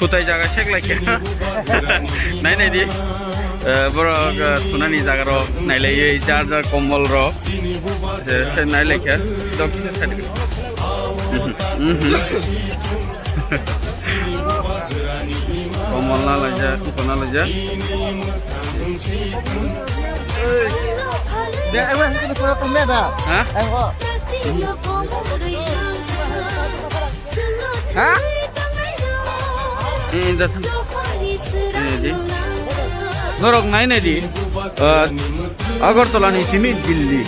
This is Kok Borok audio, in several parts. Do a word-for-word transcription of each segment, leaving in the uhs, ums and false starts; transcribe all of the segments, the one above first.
Kutai jaga sek lai khe. Nai nai di. Eh, borok, eh, thunani jaga rok nai lai, jar jar kombol rok. Eh, se nai lai khe. Dok kisa side. Mhm. Mhm. Kombol na lai ja, kombol na lai ja. Be, eh, weh, ini suara pemeda. Hah? Eh, kok. Hah? Eh, da thang. Eh, di. Norok nai nai di. Ah, Agartala ni simi Delhi.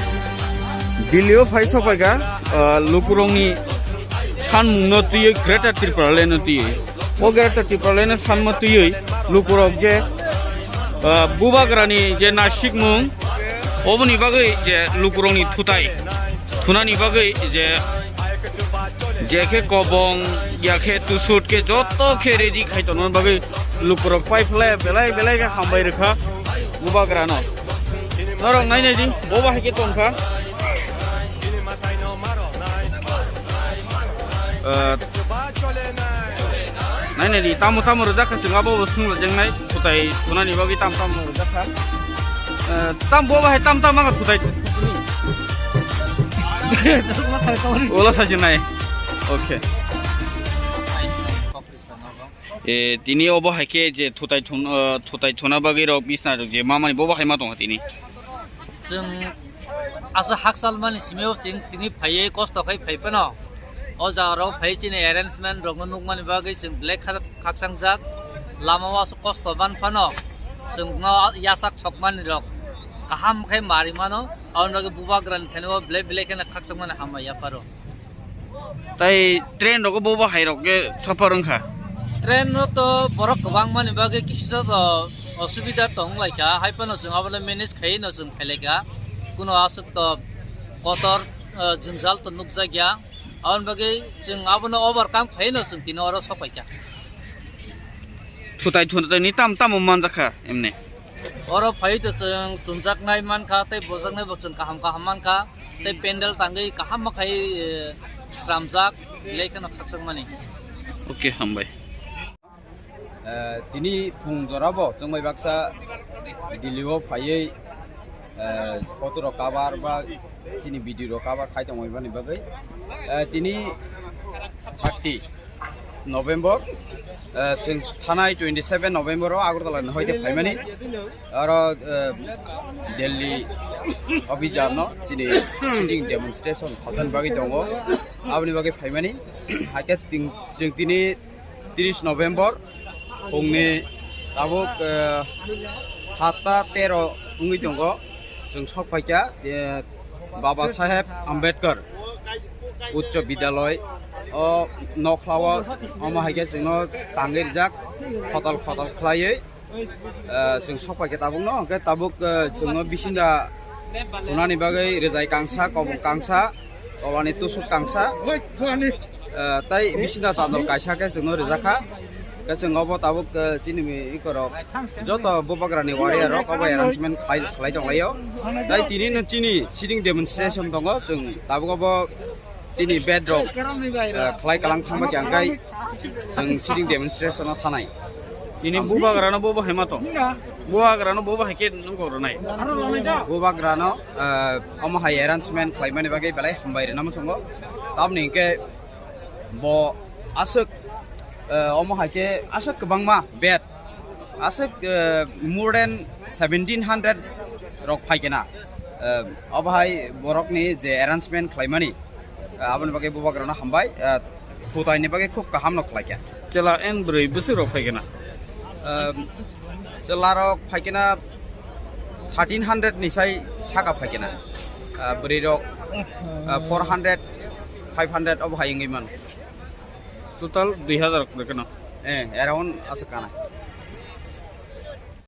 Delhi o phai sopaikha, ah, lukurokni sanmungno twiwi Greater Tipraland no twiwi. O Greater Tipraland no sanma twiwi lukurok je, ah, bubagrani je nasikmung, oboni bagwi je lukurokni thutai thunani bagwi je, je khe kobong, ya khe tusut khe joto khe ready khai tongna bagwi lukurok pai phle belai belai khe hambai rwkha bubagrano. Norok nai nai di, bo bahai khe tongkha. Eh, nai nai di, tamo tamo rwjak kha chwng abo bo swnglajaknai, kutai thunani bagwi tamo tamo rwjak kha. Eh, tam bo bahai tam tam ma kutai. Ola sa jinai. Okay. Eh, tini obo hai khe je thutai thun-, eh, thutai thuna bagwi rok bisna rok je mamani bo bahai ma tongkha tini. Chwng asa hakchal mani simi o chwng tini phaiwi kosto khai phai phano. O jaga rok phai chini arrangement rok no nukmani bagwi chwng belai kha-, khakchang jak. Lama o aswk kosto man phano. Chwng no yasak sok mani rok kaham khai mari mano. Aboni bagwi bubagrani thani o belai belai kheno khakchang mani hambai yapharo. Tai train rogo bo bo hai rok ge suffer wngkha. Train no to borok kwbang mani bagwi kisa to osubida tong lai kha, hai phano chwng abono manage khaiwi no chwng phai lai kha. Kuno aswk to kotor, ah, jwngjal to nukjak ya. Aboni bagwi chwng abono overcome khaiwi no chwng tini oro sok pai kha. Thutai thutai ni tam tamo manjak kha emne. Oro phai to chwng chumjaknai mankha, tei bojaknai bo chwng kaham kaham mankha, tei pendel tangwi kaham ma khai, eh, sramjak, belai kheno khakchangmani. Okay, hambai. Eh, tini phung jora bo chwng bai baksa Delhi o phaiwi, eh, photo rok kabar ba chini video rok kabar khai tongmani bagwi. Eh, tini thirty November, eh, chwng thanai twenty seven November o Agartala ni hoite phaimani. Aro, eh, Delhi Abhijan no chini sitting demonstration salsani bagwi tongo. Aboni bagwi phaimani. Haikhe ting-, chwng tini tris November phungni tabuk, eh, satta tero wngwi tongo. Chwng sok phaikha, eh, Baba Saheb Ambedkar Uccho Bidyalay o nokhlao, omo hai khe chwngno tangwi rijak, khotal khotal khlaiwi, eh, chwng sok phaikha tabukno, hwnkhe tabuk, eh, chwngno bisinda thunani bagwi rwjai kangsa, kobong kangsa, tolani tusuk kangsa, eh, tei bisinda chador kaisa khe chwngno rijak kha. Khe chwng obo tabuk, eh, chini mi ikorok joto bubagrani warrior rok obo arrangement khlai, khlai tonglaio. Tai tini no chini sitting demonstration tongo, chwng tabuk obo chini bed rok, eh, khlai kalang thangma khe angkai chwng sitting demonstration o thanai. Tini bubagrano bo bo hai ma tong. Bubagrano bo bo hai khe nungkok rwnai. Bubagrano, eh, omo hai arrangement khlaimani bagwi belai hambai rwna muchungo. Tamni hwnkhe bo aswk, eh, omo hai khe aswk kwbangma bed, aswk, eh, more than seventeen hundred rok phai khe na. Eh, obo hai borokni je arrangement khlaimani, eh, aboni bagwi bubagrano hambai, eh, thutaini bagwi khub kaham no khlai kha. Chwla en bwrwi bwswk rok phai khe na? Eh, chwla rok phai khe na thirteen hundred ni sai saka phai khe na. Eh, bwrwi rok, eh, four hundred, five hundred obo hai wngwi mano. Total dui hazar kwrwi kheno? Eh, around aswk kana.